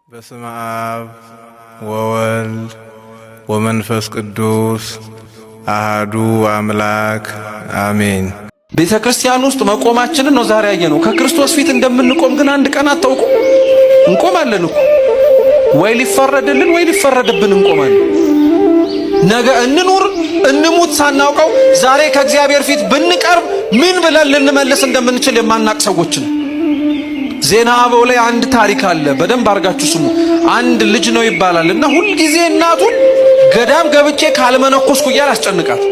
በስመ አብ ወወልድ ወመንፈስ ቅዱስ አሃዱ አምላክ አሜን። ቤተ ክርስቲያን ውስጥ መቆማችንን ነው ዛሬ ያየነው። ከክርስቶስ ፊት እንደምንቆም ግን አንድ ቀን አታውቁ። እንቆማለን እኮ፣ ወይ ሊፈረድልን ወይ ሊፈረድብን እንቆማለን። ነገ እንኑር እንሙት ሳናውቀው ዛሬ ከእግዚአብሔር ፊት ብንቀርብ ምን ብለን ልንመልስ እንደምንችል የማናቅ ሰዎች ነው። ዜና አበው ላይ አንድ ታሪክ አለ። በደንብ አድርጋችሁ ስሙ። አንድ ልጅ ነው ይባላል እና ሁልጊዜ እናቱን ገዳም ገብቼ ካልመነኮስኩ እያለ አስጨንቃት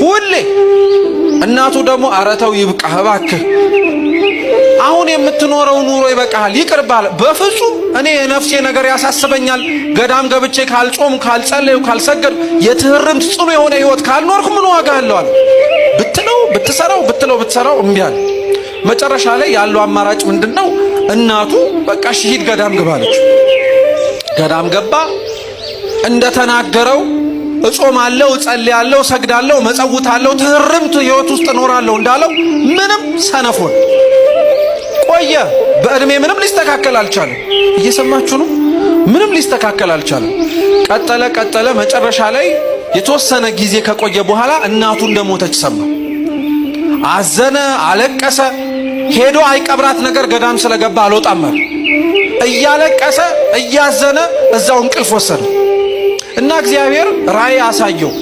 ሁሌ። እናቱ ደግሞ አረተው ይብቃህ እባክህ፣ አሁን የምትኖረው ኑሮ ይበቃሃል፣ ይቅርብሃል። በፍጹም፣ እኔ የነፍሴ ነገር ያሳስበኛል። ገዳም ገብቼ ካልጾም፣ ካልጸለዩ፣ ካልሰገድ፣ የትህርምት ጽኑ የሆነ ህይወት ካልኖርኩ ምን ዋጋ አለዋል? ብትለው ብትሰራው፣ ብትለው ብትሰራው እምቢ አለ። መጨረሻ ላይ ያለው አማራጭ ምንድነው? እናቱ በቃ እሺ ሂድ ገዳም ግባ አለችው። ገዳም ገባ። እንደተናገረው እጾማለሁ፣ እጸልያለሁ፣ እሰግዳለሁ፣ መጸውታለሁ፣ ትህርምት ህይወት ውስጥ እኖራለሁ እንዳለው ምንም ሰነፎን ቆየ። በእድሜ ምንም ሊስተካከል አልቻለም። እየሰማችሁ ነው። ምንም ሊስተካከል አልቻለም። ቀጠለ ቀጠለ። መጨረሻ ላይ የተወሰነ ጊዜ ከቆየ በኋላ እናቱ እንደሞተች ሰማ። አዘነ፣ አለቀሰ። ሄዶ አይቀብራት ነገር ገዳም ስለገባ አልወጣም አለ። እያለቀሰ እያዘነ እዛው እንቅልፍ ወሰደ እና እግዚአብሔር ራእይ አሳየው።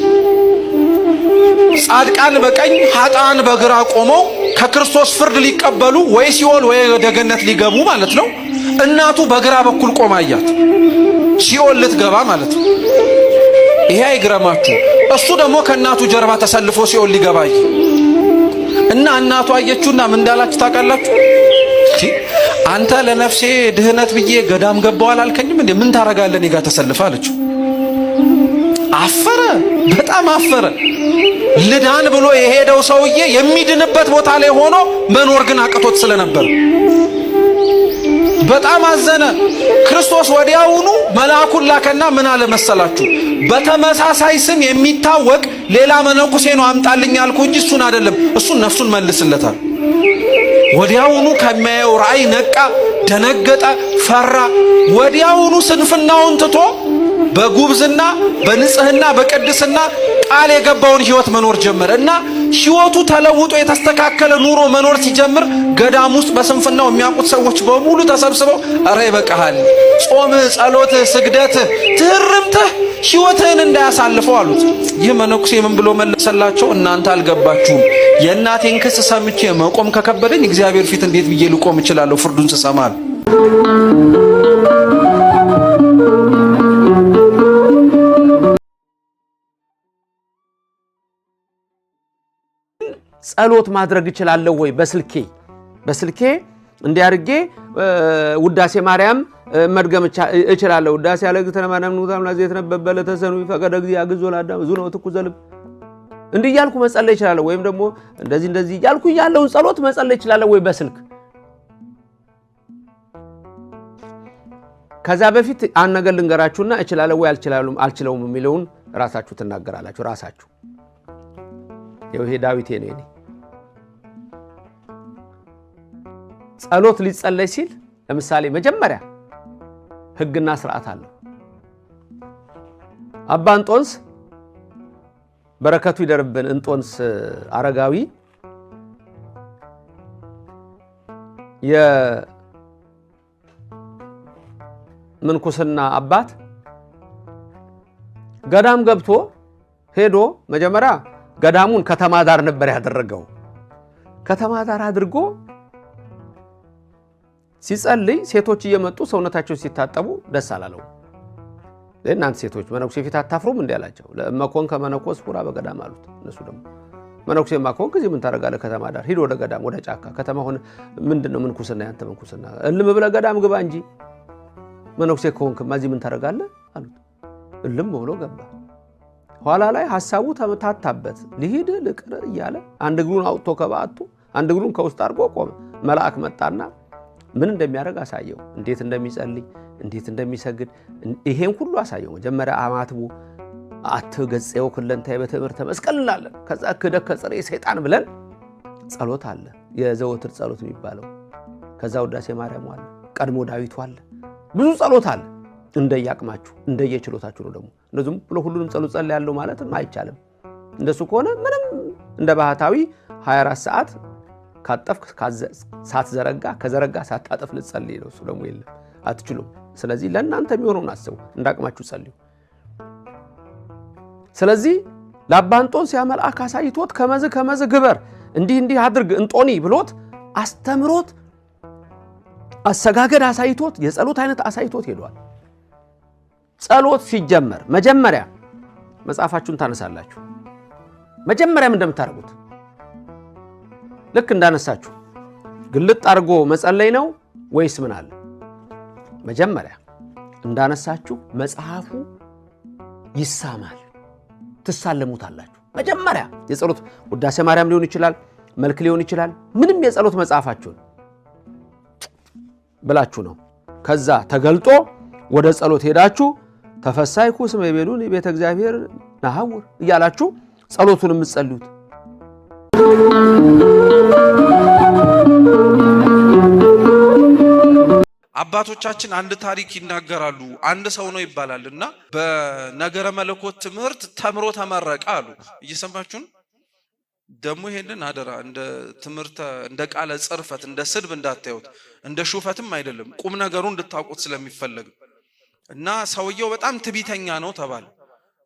ጻድቃን በቀኝ ኃጥአን በግራ ቆመው ከክርስቶስ ፍርድ ሊቀበሉ ወይ ሲኦል ወይ ወደ ገነት ሊገቡ ማለት ነው። እናቱ በግራ በኩል ቆማ አያት፣ ሲኦል ልትገባ ማለት ነው። ይሄ አይግረማችሁ። እሱ ደግሞ ከእናቱ ጀርባ ተሰልፎ ሲኦል ሊገባ እና እናቱ አየችውና ምን እንዳላችሁ ታውቃላችሁ? አንተ ለነፍሴ ድህነት ብዬ ገዳም ገባው አላልከኝም እንዴ? ምን ታረጋለህ እኔ ጋር ተሰልፈ አለችው። አፈረ፣ በጣም አፈረ። ልዳን ብሎ የሄደው ሰውዬ የሚድንበት ቦታ ላይ ሆኖ መኖር ግን አቅቶት ስለነበር በጣም አዘነ። ክርስቶስ ወዲያውኑ መልአኩን ላከና ምን አለ መሰላችሁ? በተመሳሳይ ስም የሚታወቅ ሌላ መነኩሴ ነው አምጣልኝ አልኩ እንጂ እሱን አይደለም፣ እሱን ነፍሱን መልስለታል። ወዲያውኑ ከሚያየው ራእይ ነቃ፣ ደነገጠ፣ ፈራ። ወዲያውኑ ስንፍናውን ትቶ በጉብዝና፣ በንጽህና፣ በቅድስና ቃል የገባውን ህይወት መኖር ጀመረ እና ህይወቱ ተለውጦ የተስተካከለ ኑሮ መኖር ሲጀምር ገዳም ውስጥ በስንፍናው የሚያውቁት ሰዎች በሙሉ ተሰብስበው እረ ይበቃሃል፣ ጾምህ፣ ጸሎትህ፣ ስግደትህ፣ ትህርምትህ ህይወትህን እንዳያሳልፈው አሉት። ይህ መነኩሴ ምን ብሎ መለሰላቸው? እናንተ አልገባችሁም። የእናቴን ክስ ሰምቼ መቆም ከከበደኝ እግዚአብሔር ፊት እንዴት ብዬ ልቆም እችላለሁ? ፍርዱን ስሰማል። ጸሎት ማድረግ እችላለሁ ወይ? በስልኬ እንዲህ አድርጌ ውዳሴ ማርያም መድገም እችላለሁ። ውዳሴ ለእግዝእትነ ማርያም ንጉሠ አምላክ ዘይትነበብ በዕለተ ሰኑይ ፈቀደ እግዚእ አግዞ ለአዳም ብዙ ነው ትኩዘ ልብ እንዲህ እያልኩ መጸለይ እችላለሁ። ወይም ደግሞ እንደዚህ እንደዚህ እያልኩ ያለውን ጸሎት መጸለይ እችላለሁ ወይ በስልክ? ከዛ በፊት አንድ ነገር ልንገራችሁና እችላለሁ ወይ አልችለውም የሚለውን ራሳችሁ ትናገራላችሁ። ራሳችሁ ይሄ ዳዊቴ ነው የኔ። ጸሎት ሊጸለይ ሲል ለምሳሌ መጀመሪያ ሕግና ስርዓት አለው። አባ እንጦንስ በረከቱ ይደርብን። እንጦንስ አረጋዊ የምንኩስና አባት ገዳም ገብቶ ሄዶ መጀመሪያ ገዳሙን ከተማ ዳር ነበር ያደረገው። ከተማ ዳር አድርጎ ሲጸልይ ሴቶች እየመጡ ሰውነታቸውን ሲታጠቡ ደስ አላለው። እናንተ ሴቶች መነኩሴ ፊት አታፍሩም እንዲ አላቸው። ለእመኮን ከመነኮስ ሁራ በገዳም አሉት። እነሱ ደግሞ መነኩሴማ ከሆንክ እዚህ ምን ታደርጋለህ? ከተማ ዳር ሂድ፣ ወደ ገዳም ወደ ጫካ። ከተማ ሆነ ምንድን ነው ምንኩስና? ያንተ ምንኩስና እልም ብለህ ገዳም ግባ እንጂ መነኩሴ ከሆንክማ እዚህ ምን ታደርጋለህ አሉት። እልም ብሎ ገባ። ኋላ ላይ ሀሳቡ ተመታታበት። ልሂድ ልቅር እያለ አንድ እግሩን አውጥቶ ከበዓቱ አንድ እግሩን ከውስጥ አድርጎ ቆመ። መልአክ መጣና ምን እንደሚያደርግ አሳየው። እንዴት እንደሚጸልይ፣ እንዴት እንደሚሰግድ ይሄን ሁሉ አሳየው። መጀመሪያ አማትቡ አትገጼው ክለንታይ በትምህርተ መስቀል እንላለን። ከዛ ክደት ከጽሬ ሰይጣን ብለን ጸሎት አለ፣ የዘወትር ጸሎት የሚባለው። ከዛ ውዳሴ ማርያም አለ፣ ቀድሞ ዳዊቱ አለ። ብዙ ጸሎት አለ። እንደየአቅማችሁ እንደየችሎታችሁ ነው። ደግሞ እንደዚሁም ብሎ ሁሉንም ጸሎት ጸልያለሁ ማለትም አይቻልም። እንደሱ ከሆነ ምንም እንደ ባህታዊ 24 ሰዓት ካጠፍክ ሳትዘረጋ ከዘረጋ ሳታጠፍ ልትጸልይ ነው። እሱ ደግሞ የለም አትችሉም። ስለዚህ ለእናንተ የሚሆነውን አስቡ፣ እንዳቅማችሁ ጸልዩ። ስለዚህ ለአባ እንጦንስ ያ መልአክ አሳይቶት ከመዝ ከመዝ ግበር እንዲህ እንዲህ አድርግ እንጦኒ ብሎት አስተምሮት አሰጋገድ አሳይቶት የጸሎት አይነት አሳይቶት ሄዷል። ጸሎት ሲጀመር መጀመሪያ መጽሐፋችሁን ታነሳላችሁ። መጀመሪያም እንደምታደርጉት ልክ እንዳነሳችሁ ግልጥ አድርጎ መጸለይ ነው ወይስ ምን አለ? መጀመሪያ እንዳነሳችሁ መጽሐፉ ይሳማል፣ ትሳለሙታላችሁ። መጀመሪያ የጸሎት ውዳሴ ማርያም ሊሆን ይችላል፣ መልክ ሊሆን ይችላል። ምንም የጸሎት መጽሐፋችሁን ብላችሁ ነው። ከዛ ተገልጦ ወደ ጸሎት ሄዳችሁ ተፈሳይኩ ስመ ይቤሉኒ ቤተ እግዚአብሔር ነሐውር እያላችሁ ጸሎቱን የምትጸልዩት። አባቶቻችን አንድ ታሪክ ይናገራሉ። አንድ ሰው ነው ይባላል እና በነገረ መለኮት ትምህርት ተምሮ ተመረቀ አሉ። እየሰማችሁን? ደግሞ ይሄንን አደራ እንደ ትምህርተ እንደ ቃለ ጽርፈት እንደ ስድብ እንዳታዩት፣ እንደ ሹፈትም አይደለም፣ ቁም ነገሩ እንድታውቁት ስለሚፈለግ እና ሰውየው በጣም ትቢተኛ ነው ተባለ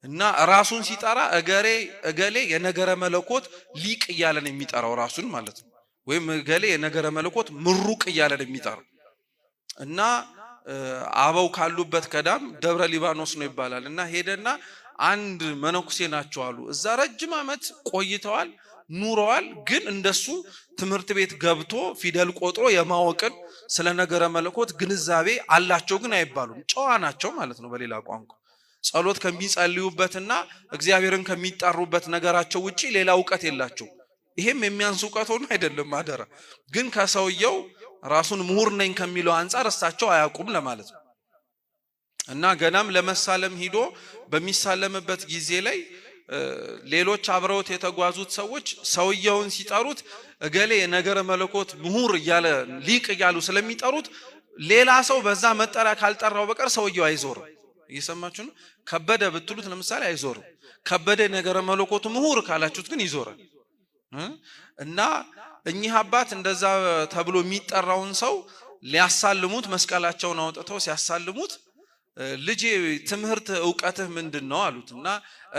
እና ራሱን ሲጠራ እገሬ እገሌ የነገረ መለኮት ሊቅ እያለን የሚጠራው ራሱን ማለት ነው። ወይም እገሌ የነገረ መለኮት ምሩቅ እያለን የሚጠራው እና አበው ካሉበት ገዳም ደብረ ሊባኖስ ነው ይባላል። እና ሄደና አንድ መነኩሴ ናቸው አሉ። እዛ ረጅም ዓመት ቆይተዋል ኑረዋል። ግን እንደሱ ትምህርት ቤት ገብቶ ፊደል ቆጥሮ የማወቅን ስለ ነገረ መለኮት ግንዛቤ አላቸው ግን አይባሉም። ጨዋ ናቸው ማለት ነው። በሌላ ቋንቋ ጸሎት ከሚጸልዩበትና እግዚአብሔርን ከሚጠሩበት ነገራቸው ውጪ ሌላ እውቀት የላቸው። ይሄም የሚያንስ እውቀት ሆኖ አይደለም አደራ። ግን ከሰውየው ራሱን ምሁር ነኝ ከሚለው አንጻር እሳቸው አያውቁም ለማለት ነው። እና ገናም ለመሳለም ሂዶ በሚሳለምበት ጊዜ ላይ ሌሎች አብረውት የተጓዙት ሰዎች ሰውየውን ሲጠሩት እገሌ የነገረ መለኮት ምሁር እያለ ሊቅ እያሉ ስለሚጠሩት ሌላ ሰው በዛ መጠሪያ ካልጠራው በቀር ሰውየው አይዞርም። እየሰማችሁ ነው። ከበደ ብትሉት ለምሳሌ አይዞርም። ከበደ የነገረ መለኮት ምሁር ካላችሁት ግን ይዞራል። እና እኚህ አባት እንደዛ ተብሎ የሚጠራውን ሰው ሊያሳልሙት መስቀላቸውን አውጥተው ሲያሳልሙት ልጄ ትምህርት እውቀትህ ምንድን ነው አሉት። እና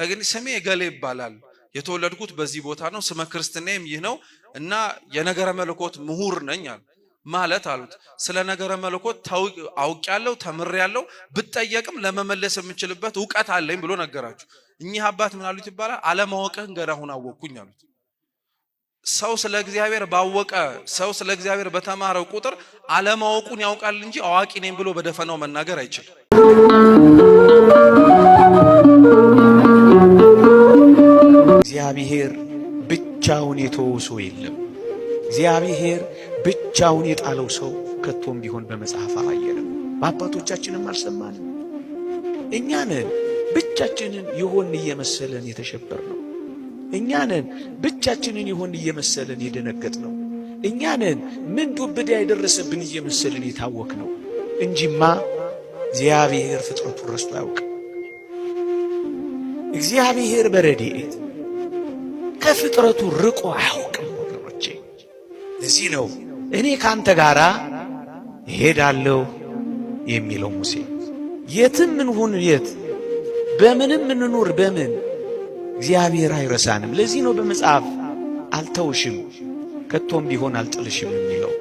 ግን ስሜ እገሌ ይባላል፣ የተወለድኩት በዚህ ቦታ ነው፣ ስመ ክርስትናዬም ይህ ነው እና የነገረ መለኮት ምሁር ነኝ አሉ። ማለት አሉት ስለ ነገረ መለኮት አውቄያለሁ፣ ተምሬያለሁ፣ ብጠየቅም ለመመለስ የምችልበት እውቀት አለኝ ብሎ ነገራችሁ። እኚህ አባት ምን አሉት ይባላል? አለማወቅህን ገና አሁን አወቅኩኝ አሉት። ሰው ስለ እግዚአብሔር ባወቀ ሰው ስለ እግዚአብሔር በተማረው ቁጥር አለማወቁን ያውቃል እንጂ አዋቂ ነኝ ብሎ በደፈናው መናገር አይችልም። እግዚአብሔር ብቻውን የተወው ሰው የለም። እግዚአብሔር ብቻውን የጣለው ሰው ከቶም ቢሆን በመጽሐፍ አላየንም፣ በአባቶቻችንም አልሰማንም። እኛንን ብቻችንን የሆን እየመሰለን የተሸበር ነው። እኛንን ብቻችንን የሆን እየመሰለን የደነገጥ ነው። እኛንን ምን ዱብዳ የደረሰብን እየመሰለን የታወክ ነው እንጂማ እግዚአብሔር ፍጥረቱን ረስቶ አያውቅም። እግዚአብሔር በረድኤት ከፍጥረቱ ርቆ አያውቅም። ወገኖቼ ለዚህ ነው እኔ ካንተ ጋራ እሄዳለሁ የሚለው ሙሴ። የትም እንሁን የት፣ በምንም እንኑር በምን እግዚአብሔር አይረሳንም። ለዚህ ነው በመጽሐፍ አልተውሽም ከቶም ቢሆን አልጥልሽም የሚለው።